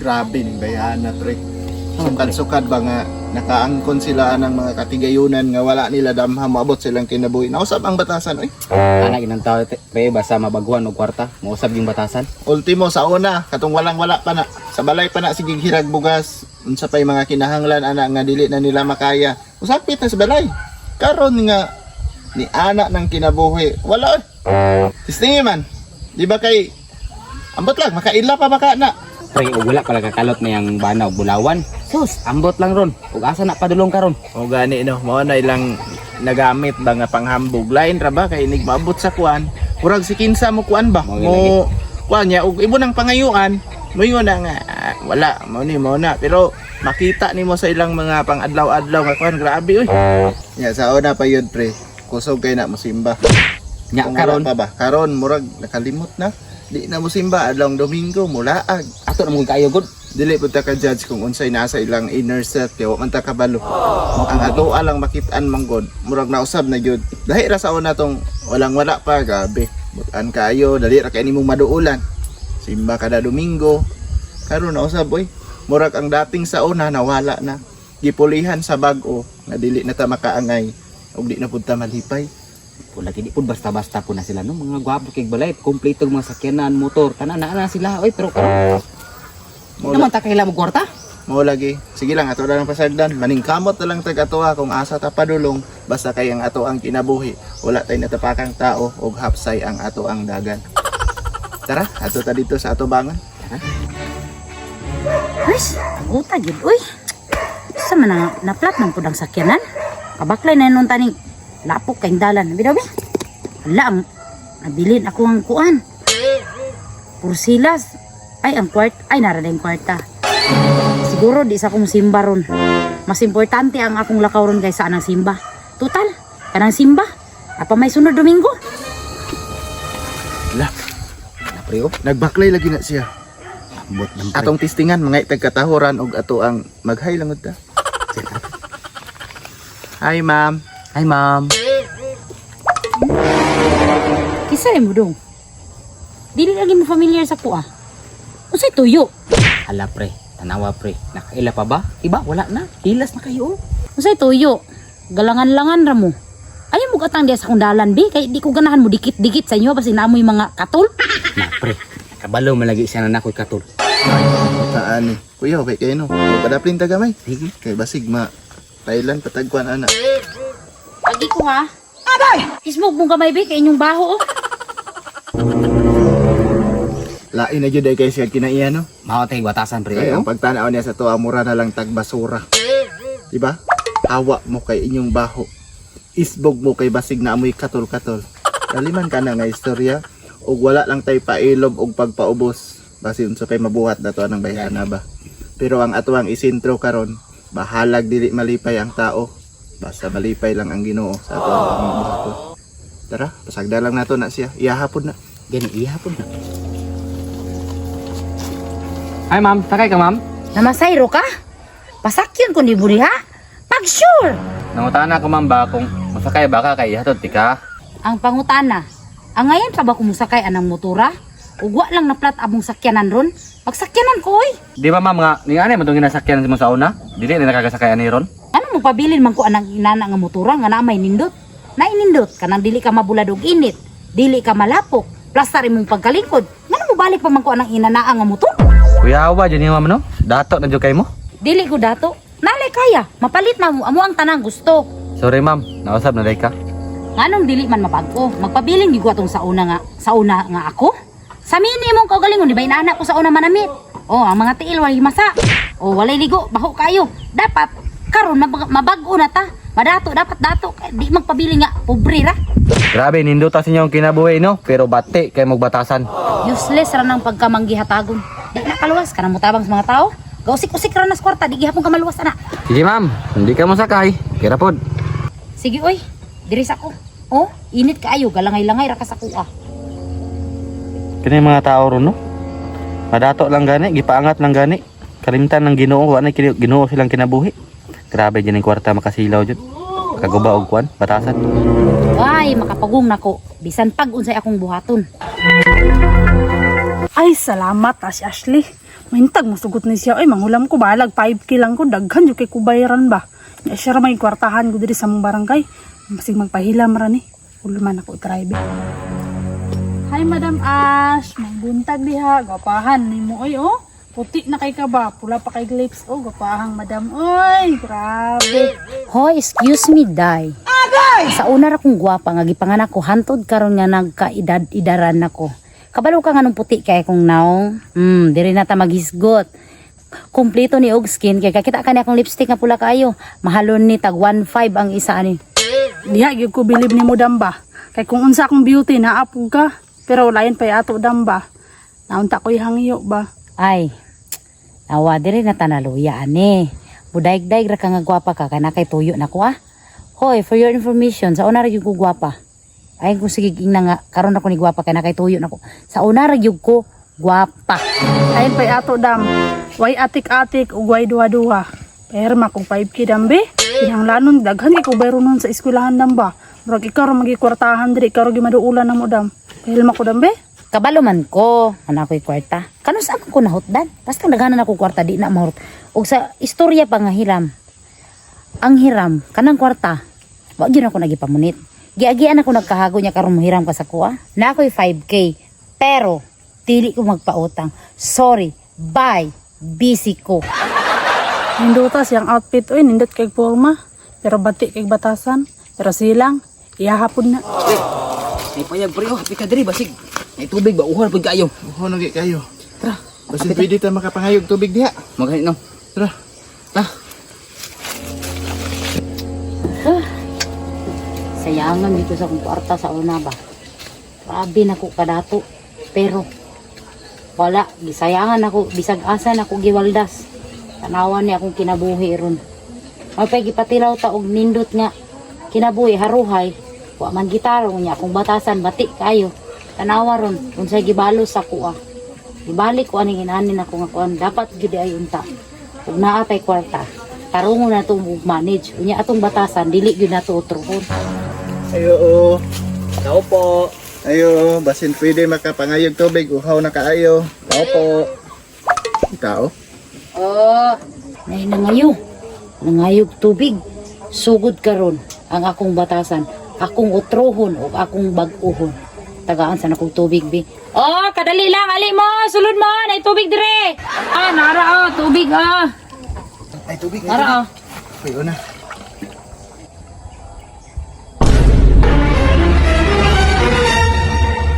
Grabe ning bayhana, pre. Sukad-sukad ba nga nakaangkon sila ng mga katigayunan nga wala nila damha moabot silang kinabuhi. Nausab ang batasan oy. Ana ginang tao pre, basta mabaguhan og kwarta, mausab yung batasan. Ultimo sa una, katong walang wala pa na. Sa balay pa na sige hirag bugas, unsa pay mga kinahanglan ana nga dili na nila makaya. Usapit na sa balay. Karon nga ni ana ng kinabuhi, wala oy. Tistingi man. Di ba kay ambot lang makaila pa baka na. Pre, og wala pala kakalot na yang banaw bulawan. Sus, ambot lang ron. Ug asa na padulong karon? O gani no, mao na ilang nagamit ba nga panghambog. Lain ra ba kay inig maabot sa kuan. Murag si kinsa mo kuan ba? Mao Mo kuan niya og ibo nang pangayuan. Moingon na nga ah, wala mao ni mao na pero makita nimo sa ilang mga pangadlaw-adlaw nga kuan, grabe oy. Ya sa una pa yun pre. Kusog kay na mosimba. Nya Kung karon karon pa ba? Karon murag nakalimot na. Di na mosimba adlawng Domingo mulaag. Ato na mo kaayo gud. Dili pud ta ka judge kung unsay naa sa ilang inner self kay wa man ta kabalo. Ang atoa lang makit-an man god, murag nausab na gyud. Dahi ra sa una tong walang wala pa, grabe. Butan kaayo, dali ra kay nimong maduulan. Simba kada Domingo. Karon nausab oy. Murag ang dating sa una nawala na. Gipulihan sa bag-o nga dili na ta makaangay ug di na pud ta malipay. Wala di pud basta-basta po na sila no, mga gwapo kay balay, kompleto mga sakyanan, motor, tanan naa na sila oy, pero karon Mo naman ta kaila mo kwarta. Mao lagi. Sige lang, ato na lang pasagdan. Maningkamot na lang tag atoa kung asa ta padulong basta kay ang ato ang kinabuhi. Wala tay natapakang tao og hapsay ang ato ang dagan. Tara, ato ta dito sa ato bangan. Uy, taguta gyud uy. Sa man na naplat man pud ang sakyanan. Kabaklay na nun taning lapok kayong dalan. Bidaw bi. Hala ang nabilin ako ang kuan. Pursilas. Ay ang kwart, ay nara na yung kwarta. Siguro di sa akong simba ron. Mas importante ang akong lakaw ron kaysa anang simba. Total, kanang simba. Apa may sunod Domingo? La, Na pre oh, nagbaklay lagi na siya. ambot lang pre. Atong tistingan mga itagkatahoran og ato ang maghay lang ta. Hi, ma'am. Hi, ma'am. Kisa mo dong. Dili lagi mo familiar sa kuha. Unsay tuyo? Hala pre, tanawa pre. Nakaila pa ba? Iba wala na. Hilas na kayo. Oh. Unsay tuyo? Galangan-langan ra mo. Ayaw mo katang diya sa akong dalan, bi. Kay di ko ganahan mo dikit-dikit sa inyo. Basta naamoy mga katol. Na pre, kabalo man lagi siya na nakoy katol. Saan ni? Kuya, okay kayo no. Padaplin ta gamay. Sige. Kay basig ma Thailand patagkuan ana. Pagi ko ha. Aday! Ismog mong kamay, bi. Kay inyong baho, oh. Lain na jud ay kay siya kinaiya no. Mao tay batasan pre. Kaya Oh. ang pagtanaw niya sa tuwa, mura na lang tagbasura. Diba? Hawa mo kay inyong baho. Isbog mo kay basig na amoy katol-katol. Daliman ka na nga istorya. Og wala lang tay pailob og pagpaubos. Basin unsa kay mabuhat na to ang bayhana ba. Pero ang atuang isintro karon, bahalag dili malipay ang tao. Basta malipay lang ang Ginoo sa ato ang pamumuhaton. Tara, pasagda lang nato na siya. Iyahapon na. Gani iya pud na. Hi ma'am, sakay ka ma'am. Namasayro ka? Pasakyan ko ni Buri, ha? Pag sure! Nangutana ko ma'am ba kung masakay ba ka kay hatod ti ka? Ang pangutana, ang ngayon pa ba kumusakay anang motora? Ugwa lang na plat among sakyanan ron? Pagsakyanan ko, oy! Di ba ma'am nga ni ani man tong ginasakyan mo sa una? Dili na nakakasakay ani ron. Ano mo pabilin man ko anang inana nga motora nga naamay nindot? Nainindot kanang dili ka mabulad og init, dili ka malapok, plastar imong pagkalingkod. Ngano mo balik pa man ko anang inanaa nga motor? Kuya wa jud ni ma'am no? Dato na jud kay mo. Dili ko dato. Nalay kaya, mapalit na mo amo ang tanang gusto. Sorry ma'am, nausab na day ka. Nganong dili man mabag-o, magpabilin gyud ko atong sa una nga ako. Sa mini mong kaugalingon, di ba inaana ko sa una manamit? Oh, ang mga tiil walay masa. Oh, walay ligo, baho kayo. Dapat karon mabag-o na ta. Madato dapat dato kay di magpabilin nga pobre ra. Grabe nindot ta sa inyong kinabuhi no, pero bati kay magbatasan. Useless ra nang pagkamanggihatagon. Di na kaluwas ka na motabang sa mga tao. Gausik-usik ra na sa kwarta, di gihapon ka maluwas ana. Sige ma'am, hindi ka mosakay. Kira pod. Sige oy, diri sa ko. Oh, init kaayo, galangay-langay ra ka sa kuha. Kini mga tao ron no. Madato lang gani, gipaangat lang gani. Kalimtan ng Ginoo, wa na Ginoo silang kinabuhi. Grabe jud ning kwarta makasilaw jud. Kaguba og kuan, batasan. Ay, makapagong nako. Bisan pag unsay akong buhaton. Ay, salamat, si Ashley. Mahintag musugot ni siya. Ay, manghulam ko balag 5K lang ko daghan jud kay kubayran ba. Nya siya ra may kwartahan ko diri sa mong barangay. Masig magpahilam ra ni. Ulo man ako i-try be. Hi Madam Ash, may buntag diha. Gwapahan nimo oy oh. Puti na kay ka ba? Pula pa kay lips oh. Gwapahang madam oy. Grabe. Hoy, excuse me, day. Sa una ra kong gwapa nga gipanganak ko hantod karon nga nagkaedad-idaran nako. Kabalo ka nga nung puti kay kong naong. Diri na ta maghisgot. Kumpleto ni og skin kay kakita ka ni akong lipstick nga pula kaayo. Mahalon ni tag 1.5 ang isa ani. Diha gyud ko bilib nimo damba. Kay kung unsa akong beauty naapog ka. Pero lain pay ato damba. Naunta ko'y hangyo ba. Ay, awa diri na tanaluya ani. Budaig-daig ra ka nga gwapa ka kana kay tuyo na ko ah. Hoy, for your information, sa una ra gyud ko gwapa. Ay kung sige ingna nga karon ako ni gwapa kay na kay tuyo na ko. Sa una ra gyud ko gwapa. Lain pay ato dam. Way atik-atik ug way duha-duha. Perma kung 5K dambe. Kinahanglanon daghan kay ko nun sa eskwelahan dam ba. Murag ikaw ra magikwartahan diri, ikaw ra gyud maduulan namo dam. Perma ko dambe. Kabalo man ko, ana ako'y kwarta. Kanus ako ko nahutdan? Basta naghanan ako kwarta, di na mahurot. Og sa istorya pa nga hiram, ang hiram, kanang kwarta, wa gyud ako nagipamunit. Giagian ako nagkahago niya karon mohiram ka sa kuha. Na ako'y 5K, pero dili ko magpautang. Sorry, bye, busy ko. Nindota siyang outfit oy, nindot kay forma. Pero bati kay batasan. Pero silang iyahapon na. Pre, may payag pre, oh, happy ka diri basig. May tubig ba uhol pud kaayo. Uho na gyud kayo. Tara, Basin pwede ta makapangayog tubig diha. Magani no. Tara. Ta. Sayangan dito sa akong kwarta sa una ba. Grabe na ko kadato. Pero wala, gisayangan ako, bisag asa na ako giwaldas. Tanawan ni akong kinabuhi ron. Mapay gipatilaw ta og nindot nga kinabuhi haruhay. Wa man gitarong niya akong batasan bati kayo. Tanawa ron unsay gibalos sa kuha. Gibalik ko aning inanin ako nga kuan dapat gyud ay unta. Ug naa tay kwarta. Tarungon na itong manage. Unya atong batasan dili gyud nato utruhon. Ayo. Oh. Tao po. Ayo, basin pwede makapangayog tubig, uhaw na kaayo. Tao po. Tao? Oh, nay nangayo. Nangayog tubig. Sugod karon ang akong batasan, akong utrohon o akong bag-uhon. Tagaan sa akong tubig bi. Oh, kadali lang ali mo, sulod mo, nay tubig dire. Ah, nara oh, tubig ah. Ay, tubig. Ay, Nara oh. tubig. Ay, una.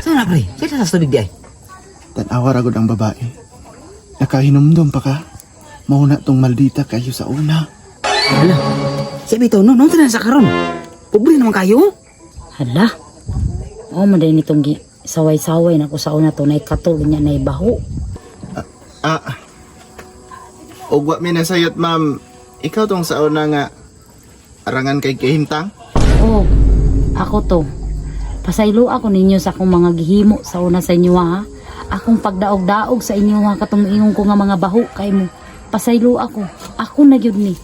Sana pre, sa sa tubig di ay. Tanawa ra gud ang babae. Nakahinumdum pa ka. Mauna tong maldita kayo sa una. Hala. Sa bitaw no, no sa karon. Pobre naman kayo. Hala. Oh, maday nitong saway-saway na ko sa una to nay katol niya nay baho. Ah. Ug wa mi nasayot, ma'am. Ikaw tong sa una nga arangan kay kahimtang. Oh, ako to. Pasaylo ako ninyo sa akong mga gihimo sa una sa inyo ha. Akong pagdaog-daog sa inyo ha katong ingon ko nga mga baho kay mo. Pasaylo ako. Ako na gyud ni.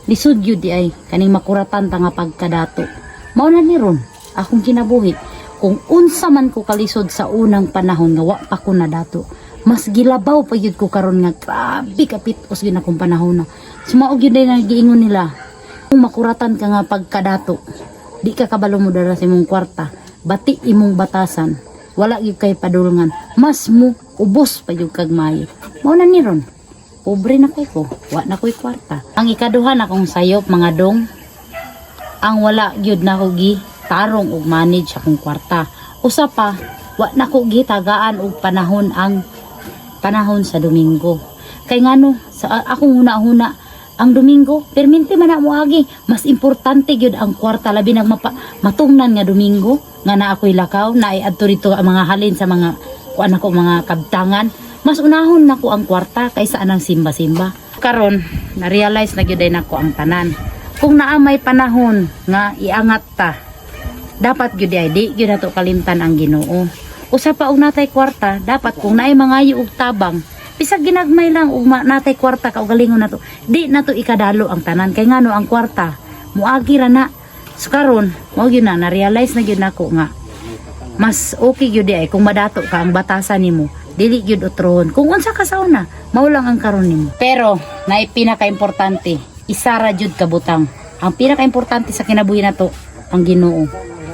Lisod gyud di ay kaning makuratan ta nga pagkadato. Mao na ni ron akong kinabuhi. Kung unsa man ko kalisod sa unang panahon nga wa pa ko nadato. Mas gilabaw pa gyud ko karon nga grabe kapit-os gyud akong panahon na. Sumao gyud ay nagiingon nila. Kung makuratan ka nga pagkadato, di ka kabalo mo dara sa imong kwarta, bati imong batasan, wala gyud kay padulngan, mas mo ubos pa gyud kag maayo. Mao na ni ron. Pobre na kay ko, wa na ko'y kwarta. Ang ikaduha na kong sayop mga dong, ang wala gyud na ko gi tarong og manage akong kwarta. Usa pa, wa na ko gi tagaan og panahon ang panahon sa Domingo. Kay ngano sa akong huna-huna ang Domingo, perminti man na moagi. Mas importante gyud ang kwarta labi nag matungnan nga Domingo nga naa ako'y lakaw, naay adto dito ang mga halin sa mga kuan ako mga kabtangan. Mas unahon nako ang kwarta kaysa anang simba-simba. Karon, na-realize na gyud ay nako ang tanan. Kung naa may panahon nga iangat ta, dapat gyud ay di gyud nato kalimtan ang Ginoo. Usa pa og natay kwarta, dapat kung naay mangayo og tabang, bisag ginagmay lang og natay kwarta kaugalingon nato, di nato ikadalo ang tanan kay ngano ang kwarta muagi ra na. So karon, mao gyud na na-realize na gyud nako nga Mas okay gyud di ay kung madato ka ang batasan nimo, dili gyud utrohon. Kung unsa ka sa una, mao lang ang karon nimo. Pero naay pinakaimportante, isa ra jud ka butang. Ang pinakaimportante sa kinabuhi nato ang Ginoo.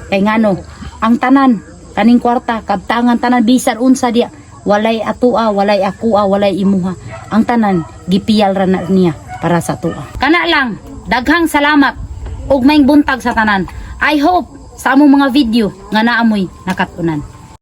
Kay ngano, ang tanan kaning kwarta, kabtangan tanan bisan unsa diya, walay atua, walay akua, walay imuha. Ang tanan gipiyal ra na niya para sa tua. Kana lang, daghang salamat ug maing buntag sa tanan. I hope sa among mga video nga naamoy nakatunan.